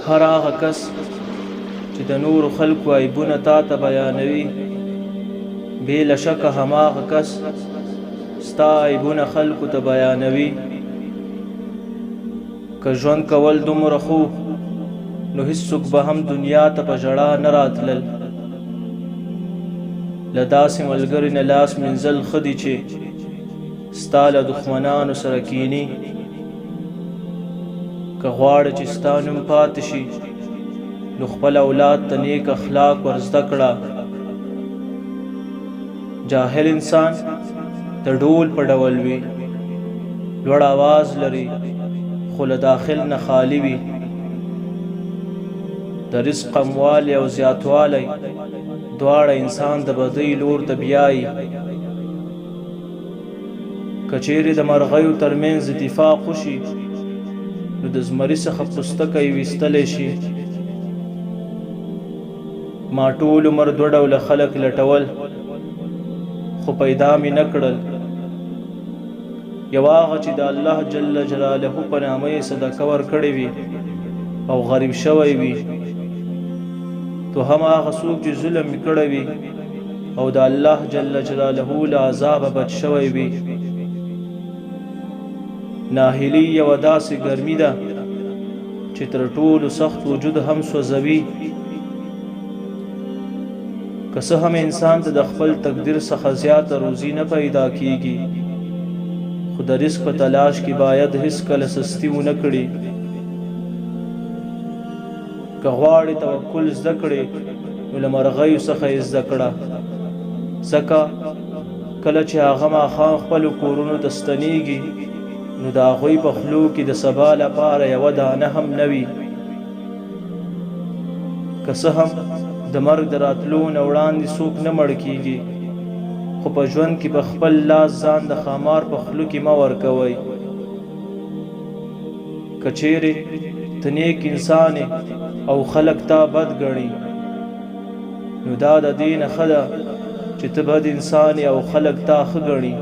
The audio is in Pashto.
هر هغه کس چې د نورو خلکو عیبونه تا ته بیانوي، بې له شکه هماغه کس ستا عیبونه خلکو ته بیانوي. که ژوند کول دومره ښه و، نو هیڅوک به هم دنیا ته په ژړا نه راتلل. له داسې ملګري نه لاس مینځل ښه دي چې ستا له دښمنانو سره کینی. که غواړې چې ستا نوم پاتې شي، نو خپل اولاد ته نیک اخلاق ور زده کړه. جاهل انسان د ډول په ډول وي، لوړ اواز لري خو له داخل نه خالي وي. د رزق کموالی او زیاتوالی دواړه انسان د بدۍ لور ته بیایي. که چیرې د مرغیو ترمنځ اتفاق وشي، نو د زمري څخه پوستکی ویستلی شي. ما ټول عمر دوه ډوله خلک لټول، خو پیدا مې نه کړل. یو هغه چې د الله جل جلاله په نامه یې صدقه ورکړې وي او غریب شوی وي، دوهم هغه څوک چې ظلم یې کړی وي او د الله جل جلاله له عذابه بچ شوی وي. ناهیلي یوه داسې ګرمي ده چې تر ټولو سخت وجود هم سوځوي. که څه هم انسان ته د خپل تقدیر څخه زیاته روزي نه پیدا کیږي، خو د رزق په تلاش کې باید هیڅکله سستي ونه کړي. که غواړې توکل زده کړې، نو له مرغیو څخه یې زده کړه، ځکه کله چې هغه ماښام خپلو کورونو ته ستنیږي، نو د هغوی په خولو کې د سبا لپاره یوه دانه هم نه وي. که څه هم د مرګ د راتلو نه وړاندې څوک نه مړ کیږي، خو په ژوند کې په خپل لاس ځان د ښامار په خوله کې مه ورکوئ. که چیرې ته نیک انسان یې او خلک تا بد ګڼي، نو دا د دې نه ښه ده چې ته بد انسان یې او خلک تا ښه ګڼي.